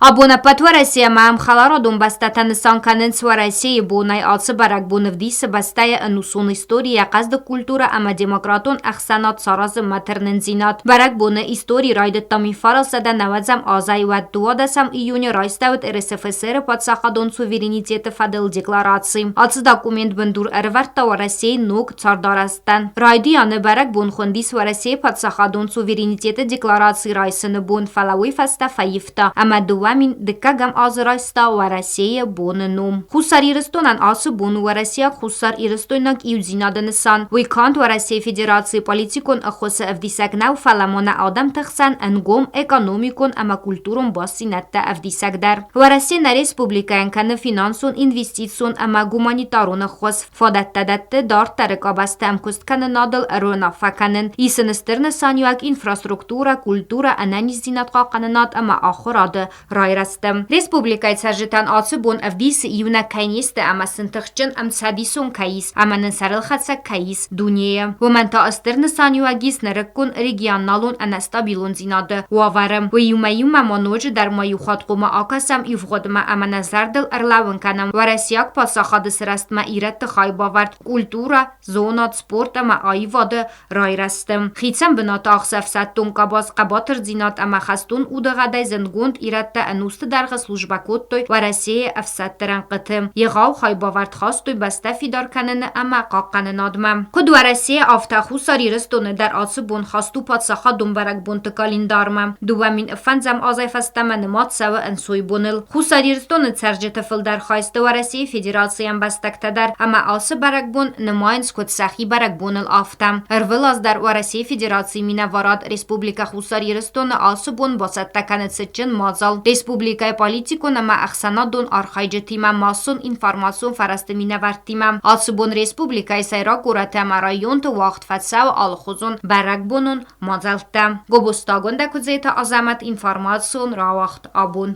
Абон ӕппӕт Уӕрӕсе ӕмӕ ӕмхӕларадон бӕстӕтӕ нысан кӕнынц Уӕрӕсейы бонӕй ацы бӕрӕгбон ӕвдисы бӕстӕйы ӕнусон истори, йӕ хъӕздыг культурӕ ӕмӕ демократон ӕхсӕнад саразынмӕ тырнындзинад. Бӕрӕгбоны истори райдыдта 1990 азӕй, уӕд 12 июны райстӕуыд РСФСР-ы паддзахадон суверенитеты фӕдыл деклараци. Ацы документ бындур ӕрывӕрдта Уӕрӕсейы ног цардарӕзтӕн. Райдианы бӕрӕгбон хуындис Уӕрӕсейы паддзахадон суверенитеты деклараци райсыны бон, фӕлӕ уый фӕстӕ фӕивта ӕмӕ 2002 азы райста Уӕрӕсейы боны ном. Хуссар Ирыстонӕн ацы бон у уӕрӕсейаг-хуссар-ирыстойнаг иудзинады нысан. Уый канд Уӕрӕсейы Федерацийы политикон ӕххуысы ӕвдисӕг нӕу, фӕлӕ ма нӕ адӕмты хсӕн ӕнгом экономикон ӕмӕ культурон бастдзинӕдтӕ ӕвдисӕг дӕр. Уӕрӕсе нӕ республикӕйӕн кӕны финансон, инвестицион ӕмӕ гуманитарон ӕххуыс. Фадӕттӕ дӕтты дарддӕры къабӕзты ӕмкуысткӕнынадыл ӕруынаффӕ кӕнын, исыны стыр нысаниуӕг инфраструктурӕ, культурӕ, ӕнӕниздзинад хъахъхъӕнынад ӕмӕ ахуырады райрӕзты. Республикӕйы цӕрджытӕн ацы бон ӕвдисы иунӕг кӕй не сты ӕмӕ сын тыхджын ӕмцӕдисон кӕй ис ӕмӕ нын сӕрылхӕцӕг кӕй ис дунейы. Уымӕн та стыр нысаниуӕг ис нырыккон регионалон ӕнӕстабилондзинады уавӕры. Уыимӕ иумӕ ма ноджыдӕр ма иу хатт хъуамӕ акӕсӕм ивгъуыдмӕ ӕмӕ нӕ зӕрдыл ӕрлӕууын кӕнӕм уӕрӕсейаг паддзахады сырӕзтмӕ ирӕтты хайбавӕрд культурӕ, зонад, спорт ӕмӕ аивады райрӕзты. Хицӕн бынаты ахсы ӕфсӕддон къабаз хъӕбатырдзинад ӕмӕ хӕстон удыгъӕдӕй зындгонд ирӕттӕ ӕнусты дӕргъы службӕ кодтой Уӕрӕсейы ӕфсӕдты рӕнхъыты. Егъау хайбавӕрд хастой бӕстӕ фидар кӕныны ӕмӕ хъахъхъӕнынадмӕ. Куыд Уӕрӕсейы, афтӕ Хуссар Ирыстоны дӕр ацы бон хаст у паддзахадон бӕрӕгбонты календармӕ. 2005 азӕй фӕстӕмӕ нымад цӕуы ӕнцойбоныл. Хуссар Ирыстоны цӕрджыты фылдӕр хай сты Уӕрӕсейы Федерацийы ӕмбӕстӕгтӕ дӕр ӕмӕ ацы бӕрӕгбон нымайынц куыд сӕхи бӕрӕгбоныл, афтӕ. Ӕрвылаз дӕр Уӕрӕсейы Федерацийы минӕварад Республикӕ Хуссар Ирыстоны ацы бон бацӕттӕ кӕны цытджын мадзал республикӕйы политикон ӕмӕ ӕхсӕнадон архайджытимӕ, массон информацион фӕрӕзты минӕвӕрттимӕ. Ацы бон республикӕйы сӕйраг горӕты ӕмӕ районты уагъд фӕцӕуы алыхуызон бӕрӕгбонон мадзӕлттӕ. Гобозтагондӕ Куыдзеты Азӕмӕт информацион рауагъд абон.